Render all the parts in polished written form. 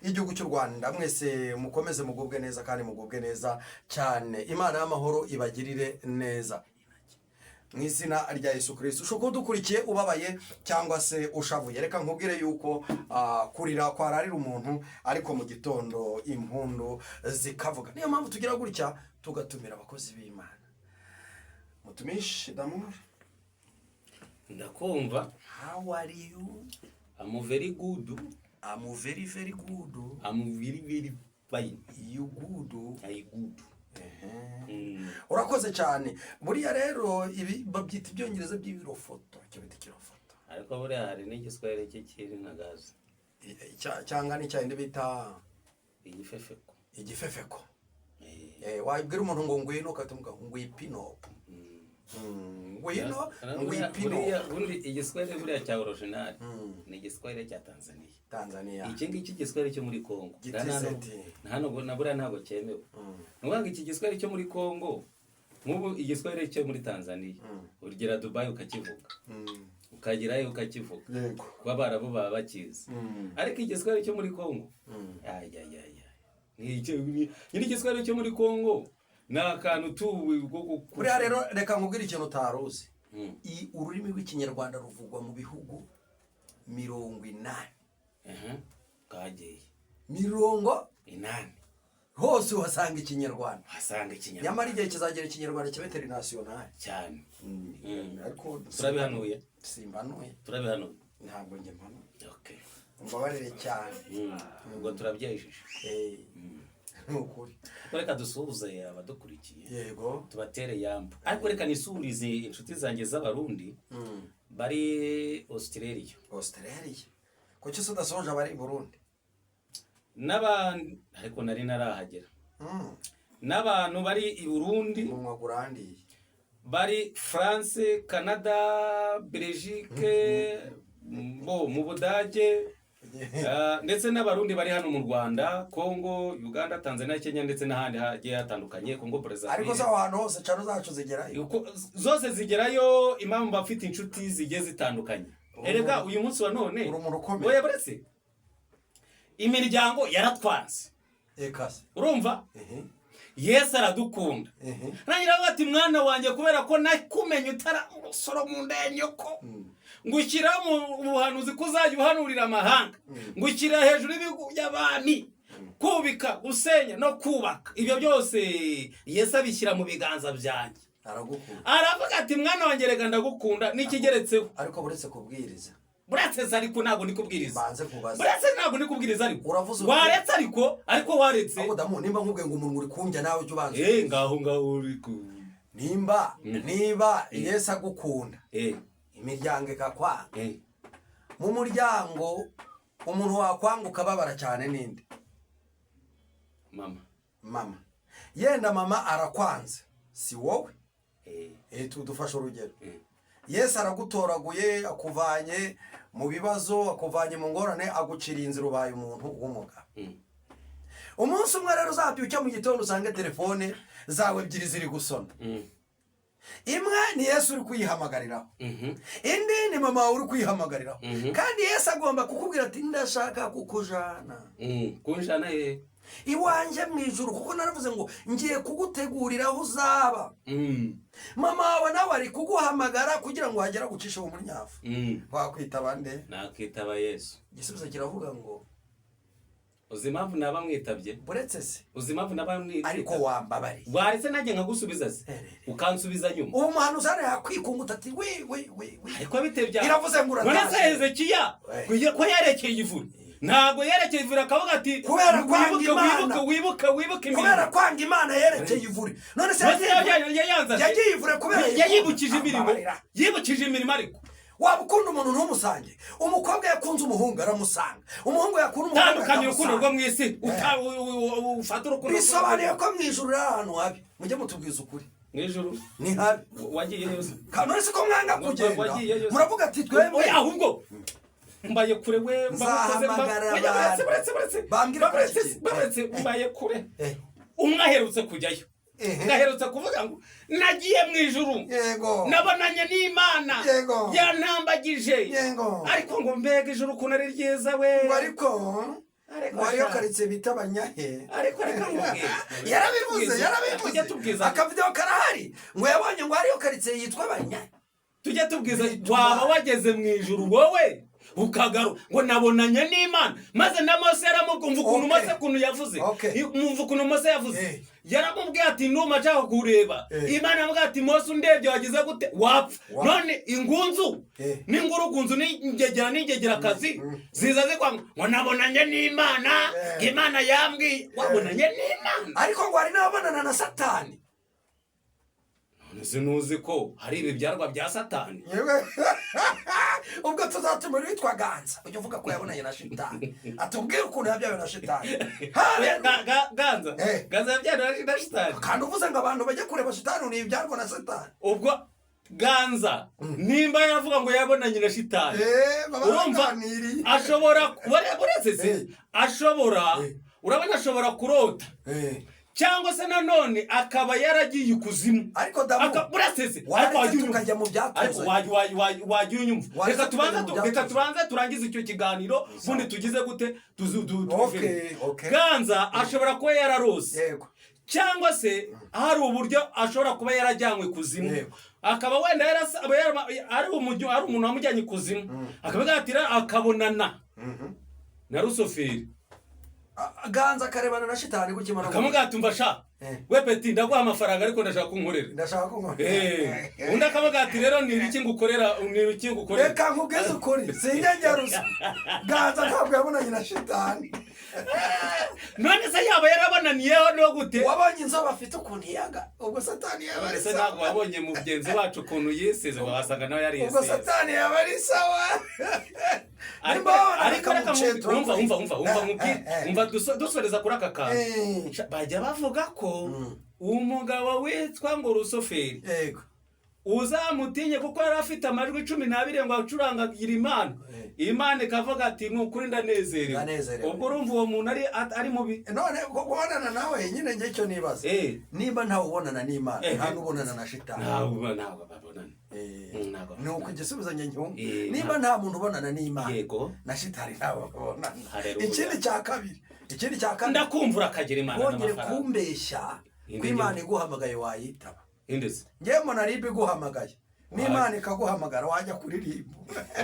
y'igihugu cy'u Rwanda. Mwese mukomeze mugubwe neza kandi mugubwe neza cyane. Imana y'amahoro ibagirire neza mu izina rya Yesu Kirisito. Ushobora kuba udukurikiye ubabaye cyangwa se ushavuye. Reka nkubwire yuko kurira kwararira umuntu, ariko mu gitondo impundu zikavuga. Niyo mpamvu tugira gutya tugatumira abakozi b'Imana. Mutumishi Damuri. Ndakumva. How are you? I'm very good. I'm very very good. I'm very very fine. You good? I good. Urakoze cyane. Buriya rero ibi babyita ibyongereza by'ibirofoto, icyo bita ikirofoto. Ariko buriya hari n'igiswahili cye kiri ntagazi. Cyangwa ni cyane bita igifefeko. Igifefeko. Wabwira umuntu ngo ngwino, ugahita umubwira ngo ngwipinopo. Ngwino, ngwipinopo. Buriya ubundi igiswahili buriya cya original ni igiswahili cya Tanzania. Tanzania. Iki ngiki igiswahili cyo muri Congo Gitiseti. Hano na buriya ntabwo cyemewe. Ni ukuvuga ngo iki giswahili cyo muri Congo, nk'ubu igiswahili cyo muri Tanzania, ugera Dubai ukakivuga, ukagerayo ukakivuga, kuba Abarabu baba bakizi. Ariko igiswahili cyo muri Congo, ayayaya, nyine igiswahili cyo muri Congo ni akantu tuwe Buriya rero reka nkubwire ikintu utari uzi. Ururimi rw'Ikinyarwanda ruvugwa mu bihugu 80. Kagiye. Mirongo inani. Hose uhasanga Ikinyarwanda. Wasanga Ikinyarwanda. Nyamara igihe kizagera Ikinyarwanda kibe international. Cyane. Ariko Turabihanuye. Simbanuye. Turabihanuye. Ntabwo njye mpanuye. Okay. Umbabarire cyane. Ubwo turabyejeje. Ni ukuri. Ariko reka dusuhuze abadukurikiye. Yego. Tubatere yambu, ariko reka nisurize inshuti zanjye z'Abarundi bari Australia. Australia? Kuki se udasoje abari i Burundi? N'abandi, ariko nari narahagera. N'abantu bari i Burundi, Umunwa gurandiye. bari France, Canada, Belgique, bo mu Budage, ndetse n'Abarundi bari hano mu Rwanda, Congo, Uganda, Tanzania, Kenya ndetse n'ahandi hagiye hatandukanye, Congo Ariko Brazzaville. se aho hantu hose channel zacu zigerayo? Zose zigerayo. Impamvu bafite inshuti zigiye zitandukanye. Erega uyu munsi wa none, Uri umuntu ukomeye. oya, buretse, imiryango yaratwanze. Ekase. Urumva, Yesu aradukunda. Rangira avuga ati: "Mwana wanjye, kubera ko nakumenye utara urusoro mu nda ya nyoko, ngushyira mu buhanuzi ko uzajya uhanurira amahanga, ngushyira hejuru y'ibihugu by'abami, kubika, gusenya no kubaka." Ibyo byose Yesu abishyira mu biganza byanjye. Aragukunda. Aravuga ati: "Mwana wanjye, reka ndagukunda n'ikigeretseho." Ariko buretse kubwiriza. Buretse se, ariko ntabwo ndi kubwiriza. Banze kubaza. Buretse, ntabwo ndi kubwiriza, ariko Uravuze uti- waretse, ariko waretse. Ahubwo damu, nimba nkubwiye ngo umuntu uri kundya, nawe ujye ubanza. Ngaho uri ku Nimba Yesu agukunda, imiryango ikakwanga, mu muryango umuntu wakwanga ukababara cyane ninde? Mama. Mama. Yenda mama arakwanze, si wowe. Tudufashe urugero. Yesu aragutoraguye, akuvanye mu bibazo, akuvanye mu ngorane, aguciriye inzira, ubaye umuntu w'umugabo. Umunsi umwe rero uzabyuke mu gitondo usange telefone zawe ebyiri ziri gusona. Imwe ni Yesu uri kuyihamagariraho, indi ni mama wawe uri kuyihamagariraho. Kandi Yesu agomba kukubwira ati: "Ndashaka kukujana." Kunjana he? Iwanjye mu ijuru, kuko naravuze ngo ngiye kugutegurira aho uzaba. Mama wawe nawe ari kuguhamagara kugira ngo wagera gucisha mu munyafu. Wakwitaba nde? Nakitaba Yesu. Igisubizo kiravuga ngo Uzi impamvu naba mwitabye? Buretse se. Uzi impamvu naba mwitabye? Ariko wambabariye. Waretse nanjye nkagusubiza se, Erere. ukansubiza nyuma. Ubu muhanuzi hano yakwikunguta ati: "Wi wi wi wi." Ariko bite bya Iravuze ngo none se uratashe. Hezekiya ko yerekeye ivure, ntabwo yerekeye ivure akavuga ati: Kubera kwanga "Wibuke, Imana. wibuke, wibuke, wibuke Kubera imirimo." kwanga Imana yerekeye ivure. None se Mbese yagiye yayanze ate? Yagiye ivure kubera Yayibukije imirimo. Ambabarira. Yibukije imirimo ariko. Waba ukunda umuntu ntumusange. Umukobwa yakunze umuhungu aramusanga, umuhungu yakunda umukobwa Tandukanye urukundo rwo akamusanga. mu isi, ufate urukundo. Bisobanuye ko mu ijuru ari ahantu habi. Mujye mutubwiza ukuri. Mu ijuru? Ni habi. Wagiyeyo se? None se ko mwanga kugenda? Wagiyeyo se? Muravuga ati twebwe Oya, ahubwo mbaye kure we, mbakoze. Nzahamagara Oya, buretse, abantu. buretse, buretse. Bambwire ko Buretse, iki kintu. buretse, mbaye kure. Umwe aherutse kujyayo. Aherutse kuvuga ngo: "Nagiye mu ijuru, nabonanye n'Imana, yantambagije." Ariko ngo mbega ijuru ukuntu ari ryiza we! Ngo ariko Ngo hariyo karitsiye bita Abanyahe. Ariko reka nkubwire. Yarabivuze. Tujya Yarabivuze. tubwiza. Akavidewo karahari, ngo yabonye ngo hariyo karitsiye yitwa Abanyahe. Tujya tubwiza, waba wageze mu ijuru wowe ukagaru ngo nabonanye n'Imana, maze na Mose yaramubwiye. Umva ukuntu Mose ukuntu yavuze. Umva ukuntu Mose yavuze. Yaramubwiye ati: "Ndumva nshaka kureba." Imana yamubwiye ati: "Mose, undebye wagize gute? Wapfa." None ingunzu n'ingurugunzu n'ingegera n'ingegerakazi ziza zigwa ngo nabonanye n'Imana. Imana yambwiye wabonanye n'Imana. Ariko ngo hari n'ababonana na Satani. None sinuzi ko hari ibibyarwa bya Satani? Yewe, ubwo tuzatumira uwitwa Ganza ujya uvuga ko yabonanye na shitani, atubwire ukuntu yabyawe na shitani. Ganza? Ganza yabyawe na shitani? Kandi uvuze ngo abantu bajye kureba shitani, ni ibyarwa na Satani. Ubwo Ganza nimba yaravuga ngo yabonanye na shitani, baba urumva baganiriye. Ashobora uretse se ashobora urabona ashobora kurota cyangwa se nanone akaba yaragiye ikuzimu. Ariko damu Uretse se ariko waretse wajya unyumva. tukajya mu Ariko byatuzanye. wajya unyumva. Waretse Reka tubanze tukajya mu reka byatuzanye. tubanze turangize icyo kiganiro, ubundi tugize gute? Okay, okay. Ganza ashobora kuba yararose cyangwa se hari uburyo ashobora kuba yarajyanywe ikuzimu, akaba wenda ari umuntu wamujyanye ikuzimu, akaba yatira akabonana na Rusoferi. Ganza akarebana na shitani gukimara. Akamubwira ati: "Umva sha, we petit, ndaguha amafaranga ariko ndashaka kunkorera." Ndashaka ko Undi akamubwira ati: "Rero ni ibiki ngukorera? Ni ibiki ngukorera?" Reka nkubwize ukuri, sinjya. Ganza ntabwo yabonanye na shitani. None se yaba yarabonaniyeho no gute? Wabonye inzobe afite ukuntu iyaga? Ubwo Satani yaba ari Ese ntabwo sawa. wabonye mugenzi wacu ukuntu yisize? Wasanga nawe Ubwo yarisize. Satani yaba ari sawa. Ariko Nimba wabona ariko reka bakamucetura. umva, umva, umva, umva nkubwire. Umva, dusoreza kuri aka kantu. Bajya bavuga ko umugabo witwa ngo Rusoferi uzamutinye, kuko yari afite amajwi 12 ngo acurangagira Imana. Imana ikavuga ati: "Ni ukuri ndanezerewe." Ndanezerewe. Ubwo urumva uwo muntu ari mubi? None kubonana nawe nyine, njye icyo nibaza, niba ntawe ubonana n'Imana, nta n'ubonana na shitani. Ntabwo babonana. Ntabwo Ni uko igisubizo njye nyumva. Niba nta muntu ubonana n'Imana, na shitani ntabwo babonana. Haleluya. Ikindi cya kabiri, Ndakumva, urakagira Imana wongere n'amafaranga. kumbeshya ko Imana iguhamagaye wayitaba. Indese? Ngewe mbona RIB iguhamagaye n'Imana ikaguhamagara, wajya kuririmba.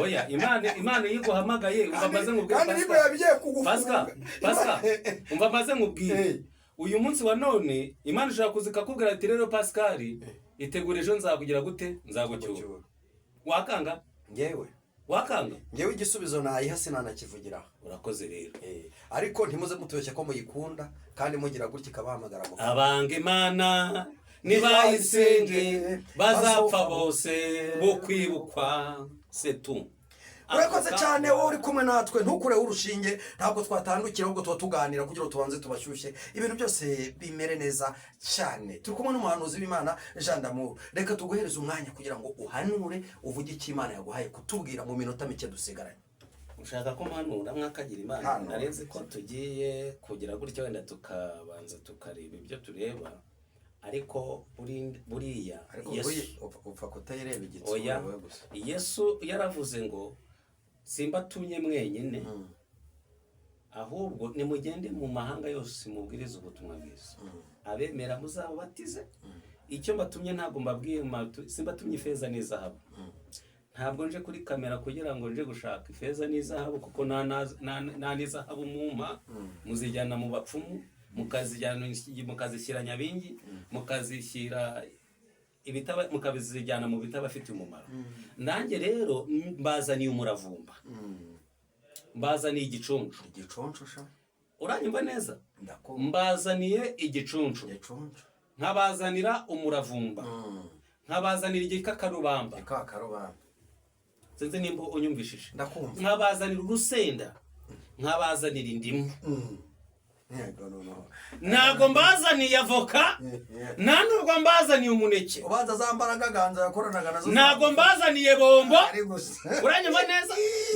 Oya, Imana iyo iguhamagaye, umva maze nkubwire. Kandi RIB Pascal. yabigiye kugufunga. Pascal, Pascal, umva maze nkubwire. Uyu munsi wa none Imana ishobora kuza ikakubwira ati: "Rero Pascal, itegura, ejo nzakugira gute? Nzagucyura." Wakanga? Ngewe? Wakanga? Ngewe igisubizo nayiha sinanakivugiraho. Urakoze rero. Ariko ntimuze mutubeshye ko muyikunda kandi mugira gutya ikabahamagara mu Abanga Imana nibayisenge bazapfa bose bo kwibukwa setu. Urakoze cyane wowe uri kumwe natwe, ntukureho urushinge. Ntabwo twatandukira, ahubwo tuba tuganira kugira ngo tubanze tubashyushye, ibintu byose bimere neza cyane. Turi kumwe n'umuhanuzi w'Imana Jean Damour. Reka tuguhereze umwanya kugira ngo uhanure, uvuge icyo Imana yaguhaye kutubwira mu minota mike dusigaranye. Ushaka ko mpanura mwakagira Imana? Hano. Narenze ko tugiye kugira gutya, wenda tukabanza tukareba ibyo tureba, ariko buriya Ariko Yesu upfa kutayireba igitsura Oya. wowe gusa. Yesu yaravuze ngo: "Simbatumye mwenyine, ahubwo nimugende mu mahanga yose mubwirize ubutumwa bwiza, abemera muzababatize. Icyo mbatumye ntabwo mbabwiye simbatumye ifeza n'izahabu." Ntabwo nje kuri kamera kugira ngo nje gushaka ifeza n'izahabu, kuko nta n'izahabu mumpa. Muzijyana mu bapfumu, mukazijyana, mukazishyira nyabingi, mukazishyira mukabizijyana mu bitabafitiye umumaro. Nanjye rero mbazaniye umuravumba, mbazaniye igicuncu. Igicuncu sha. Uranyumva neza? Ndakumva. Mbazaniye igicuncu, Igicuncu. nkabazanira umuravumba, nkabazanira igikakarubamba. Igikakarubamba. Sinzi nimba unyumvishije. Ndakumva. Nkabazanira urusenda, nkabazanira indimu. Yego, noneho. Ntabwo mbazaniye avoka, nta nubwo mbazaniye umuneke. Ubanza za mbaraga Ganza yakoranaga nazo. Ntabwo mbazaniye bombo. Ari gusa. Uranyumva neza?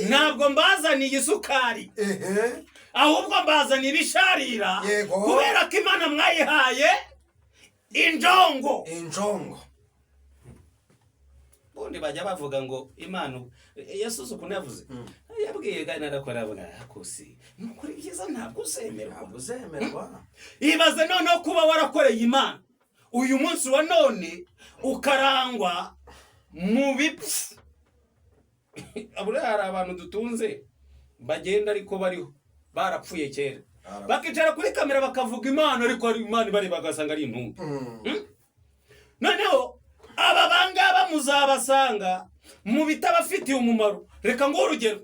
Ntabwo mbazaniye isukari, ahubwo mbazaniye ibisharira, kubera ko Imana mwayihaye injongo. Injongo. Ubundi bajya bavuga ngo Imana, Yesu uzi ukuntu yavuze? Yabwiye gana arakora avuga akosi ni ukuri byiza ntabwo uzemerwa. Ntabwo uzemerwa. Ibaze noneho kuba warakoreye Imana, uyu munsi wa none ukarangwa mu bipfu. Buriya hari abantu dutunze bagenda ariko bariho barapfuye kera, bakicara kuri kamera bakavuga Imana, ariko ari Imana ibareba bagasanga ari intumbi. Noneho aba bangaba muzabasanga mu bitabafitiye umumaro. Reka nguhe urugero.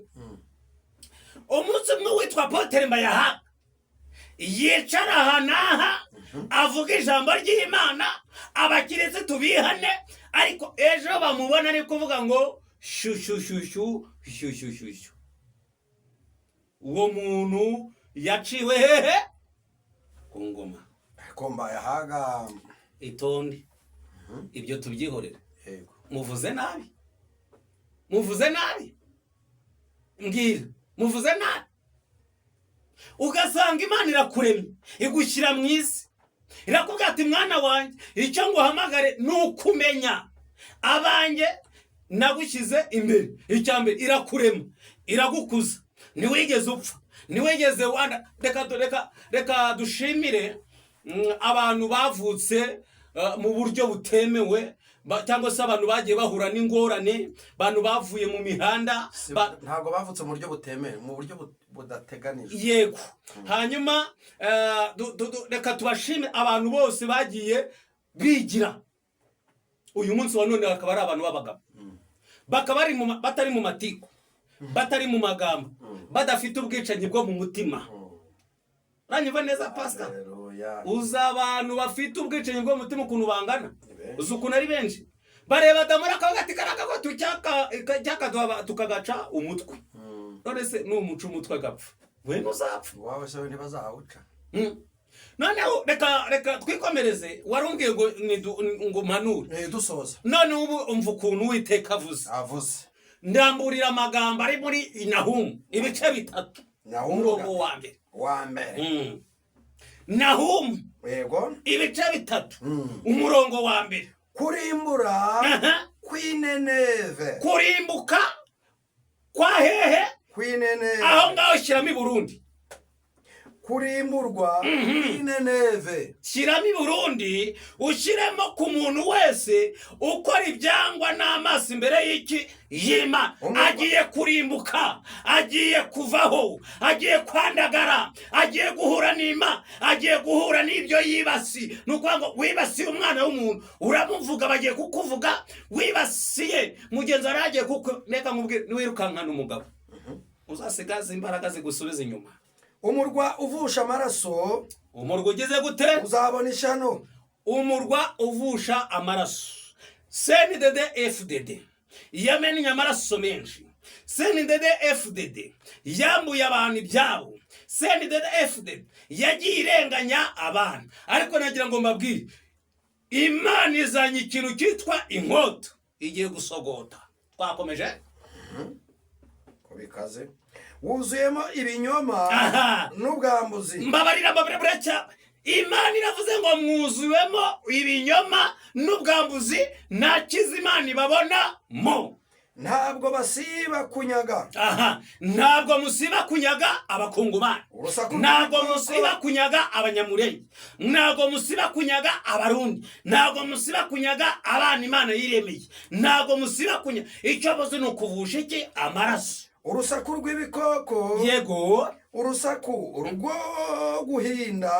Umunsi umwe witwa Apotre Mbayahaga yicara aha n'aha avuga ijambo ry'Imana, abakirisitu bihane, ariko ejo bamubona ari kuvuga ngo shyushyushyushyu shyushyushyushyu. Uwo muntu yaciwe hehe? Ku ngoma. Ariko Mbayahaga Itonde, ibyo tubyihorere. Yego. Muvuze nabi, muvuze nabi, mbwira, muvuze nabi. Ugasanga Imana irakuremye, igushyira mu isi, irakubwira ati: "Mwana wanjye, icyo nguhamagare ni ukumenya abanjye nagushyize imbere." Icya mbere, irakurema, iragukuza, ntiwigeze upfa, ntiwigeze wanda. Reka dushimire abantu bavutse mu buryo butemewe, cyangwa se abantu bagiye bahura n'ingorane, abantu bavuye mu mihanda. Ntabwo bavutse mu buryo butemewe, mu buryo budateganijwe. Yego. Hanyuma reka tubashime abantu bose bagiye bigira, uyu munsi wa none bakaba ari abantu b'abagabo, bakaba batari mu matiku, batari mu magambo, badafite ubwicanyi bwo mu mutima. Uranyumva neza, Pasika? Haleluya. Uzi abantu bafite ubwicanyi bwo mu mutima ukuntu bangana? Ni benshi. Uzi ukuntu ari benshi? Bareba Damora akavuga ati: "Karakago cyakaduha tukagaca umutwe." None se numuca umutwe agapfa, we ntuzapfa? Iwawe se ntibazawuca? Noneho reka twikomereze. Warumbwiye ngo ngo mpanure. Dusoza. None ubu umva ukuntu Uwiteka avuze. Avuze. Ndamburira amagambo ari muri Nahumu ibice 3, Nahumu. umurongo wa mbere. Wa mbere. Nahumu ibice 3, umurongo wa mbere. Kurimbura kw'Ineneve. Kurimbuka kwa hehe? Kw'Ineneve. Aho ngaho shyiramo i Burundi. Kurimburwa kw'Ineneve. Shyiramo i Burundi, ushyiremo ku muntu wese ukora ibyangwa n'amaso imbere y'iki? Y'Imana. Agiye kurimbuka, agiye kuvaho, agiye kwandagara, agiye guhura n'Imana, agiye guhura n'ibyo yibasi. Ni ukuvuga ngo wibasiye umwana w'umuntu, uramuvuga, bagiye kukuvuga. Wibasiye mugenzi wawe, agiye kuku. Reka nkubwire, niwirukankana umugabo uzasigaze imbaraga zigusubiza inyuma. Umurwa uvusha amaraso. Umurwa ugize gute? Uzabona ishyano. Umurwa uvusha amaraso. CNDD FDD yamennye amaraso menshi. CNDD FDD yambuye abantu ibyabo. CNDD FDD yagiye irenganya abantu. Ariko nagira ngo mbabwire, Imana izanye ikintu cyitwa inkota, igiye gusogota. Twakomeje. Ko bikaze, wuzuyemo ibinyoma n'ubwambuzi. Mbabarira, mbabarira, buracya. Imana iravuze ngo mwuzuwemo ibinyoma n'ubwambuzi, nta cyiza Imana ibabona mo. Ntabwo basiba kunyaga. Aha, ntabwo musiba kunyaga abakungumani. Urusaku Ntabwo rw'ibikoko. musiba kunyaga Abanyamurenge, ntabwo musiba kunyaga Abarundi, ntabwo musiba kunyaga abana Imana yiremeye, ntabwo musiba kunyaga. Icyo buzi ni ukuvusha iki? Amaraso. Urusaku rw'ibikoko. Urusaku rwo guhinda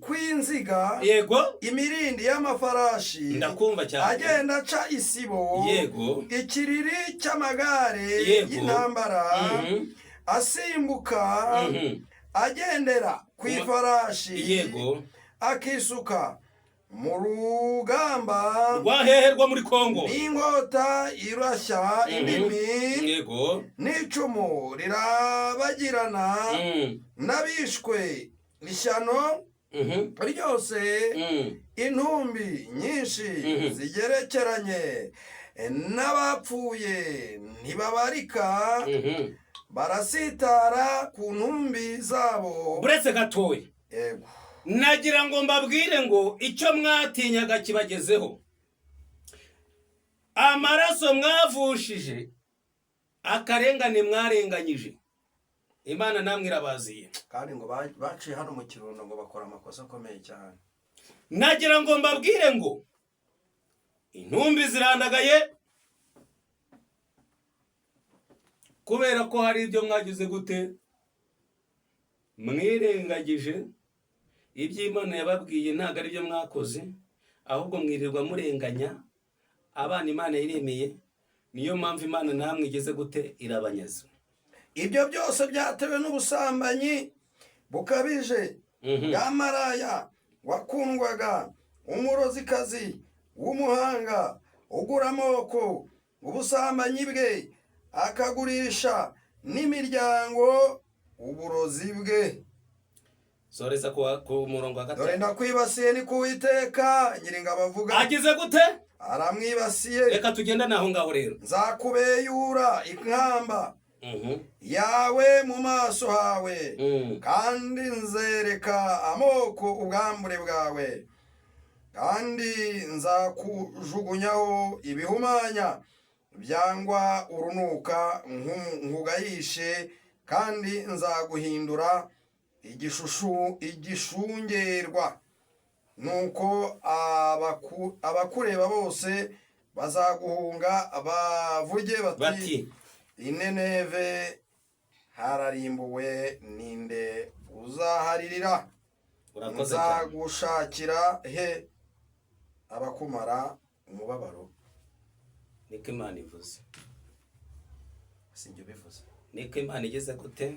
kw'inziga. Imirindi y'amafarashi Ndakumva cyane. agenda aca isibo. Ikiriri cy'amagare y'intambara asimbuka, agendera ku ifarashi, akisuka mu rugamba. Rwa hehe? Rwo muri Kongo. N'inkota irashya indimi, n'icumu rirabagirana, n'abishwe ishyano ryose, intumbi nyinshi zigerekeranye, n'abapfuye ntibabarika, barasitara ku ntumbi zabo. Uretse gatoya. Yego. Nagira ngo mbabwire ngo icyo mwatinyaga kibagezeho. Amaraso mwavushije. Akarengane mwarenganyije Imana namwe irabaziye. Kandi ngo baciye hano mu Kirundo ngo bakora amakosa akomeye cyane. Nagira ngo mbabwire ngo intumbi zirandagaye kubera ko hari ibyo mwagize gute, mwirengagije iby'Imana yababwiye, ntabwo ari byo mwakoze, ahubwo mwirirwa murenganya abana Imana yiremeye. Niyo mpamvu Imana namwe igeze gute, irabanyaza. Ibyo byose byatewe n'ubusambanyi bukabije bwa maraya wakundwaga, umurozikazi w'umuhanga ugura amoko, ubusambanyi bwe akagurisha n'imiryango uburozi bwe. Soreza ku murongo wa Dore 5. ndakwibasiye ni kuwiteka Nyiringabo avuga. Agize gute? Aramwibasiye. Reka tugenda naho ngaho rero. Nzakubeyura inkamba yawe mu maso hawe, kandi nzereka amoko ubwambure bwawe, kandi nzakujugunyaho ibihumanya byangwa urunuka nkugayishe, kandi nzaguhindura igishungerwa. Nuko abakureba bose bazaguhunga bavuge bati Ineneve hararimbuwe, ninde uzaharirira? Nzagushakira he abakumara umubabaro? Niko Imana ivuze. Sinjye ubivuze. Niko Imana igeze gute?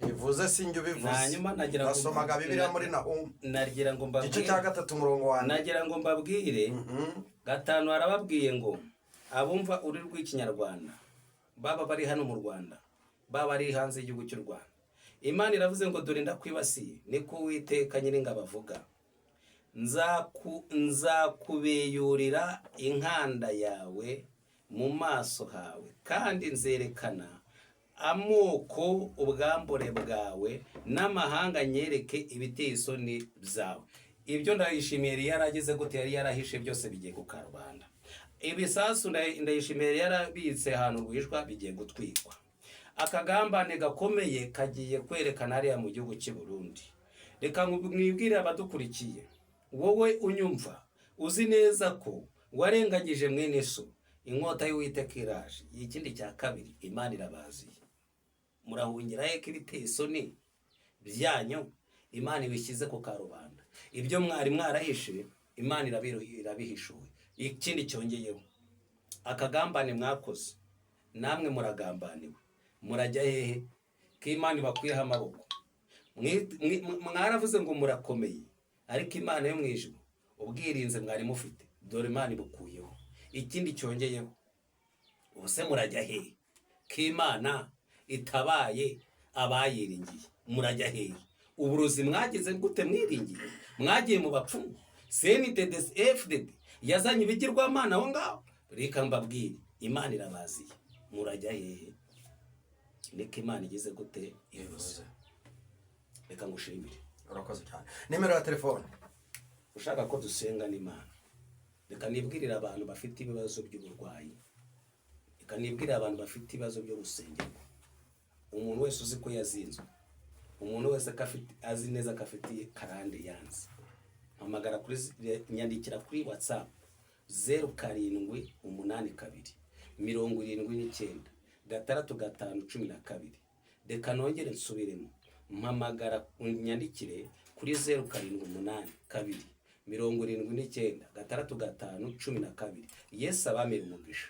Ivuze, sinjye ubivuze. Hanyuma nagira ngo nasomaga Bibiliya muri Nahumu nagira ngo mbabwire igice cya 3 umurongo wa mbere. Nagira ngo mbabwire 5 arababwiye ngo abumva uri rw'ikinyarwanda, baba bari hano mu Rwanda, baba ari hanze y'igihugu cy'u Rwanda, Imana iravuze ngo dore ndakwibasiye, niko Uwiteka Nyiringabo avuga, nzakubeyurira inkanda yawe mu maso hawe, kandi nzerekana amoko ubwambure bwawe, n'amahanga nyereke ibiteye isoni byawe. Ibyo Ndayishimiye yari yaragize gute, yari yarahishe byose bigiye ku karubanda. Ibisasu Ndayishimiye yari yarabitse ahantu rwihishwa bigiye gutwikwa. Akagambane gakomeye kagiye kwerekana hariya mu gihugu cy'i Burundi. Reka mwibwire abadukurikiye, wowe unyumva uzi neza ko warenganyije mwene so, inkota y'Uwiteka iraje. Ikindi cya kabiri, Imana irabaziye. Murahungira he ko ibiteye isoni byanyu Imana ibishyize ku karubanda? Ibyo mwari mwarahishe Imana irabihishuye. Ikindi cyongeyeho, akagambane mwakoze namwe muragambaniwe. Murajya hehe ko Imana ibakwiyeho amaboko? Mwaravuze ngo murakomeye, ariko Imana yo mu ijuru ubwirinze mwari mufite, dore Imana ibukuyeho. Ikindi cyongeyeho, ubuse murajya hehe ko Imana itabaye abayiringiye? Murajya hehe? Uburozi mwagize gute mwiringiye? Mwagiye mu bapfumu. CNDD FDD yazanye ibigirwamana aho ngaho. Reka mbabwire, Imana irabaziye. Murajya hehe? Niko Imana igeze gute ivuze. Reka ngushimire. Urakoze cyane. Nimero ya telefone ushaka ko dusenga n'Imana. Reka nibwirire abantu bafite ibibazo by'uburwayi. Reka nibwirire abantu bafite ibibazo byo gusengerwa. Umuntu wese uzi ko yazinzwe, umuntu wese azi neza ko afitiye karande yanze, mpamagara kuri, nyandikira kuri WhatsApp 0782 79 65 12. Reka nongere nsubiremo, mpamagara unyandikire kuri 0782 79 65 12. Yesu abamere umugisha.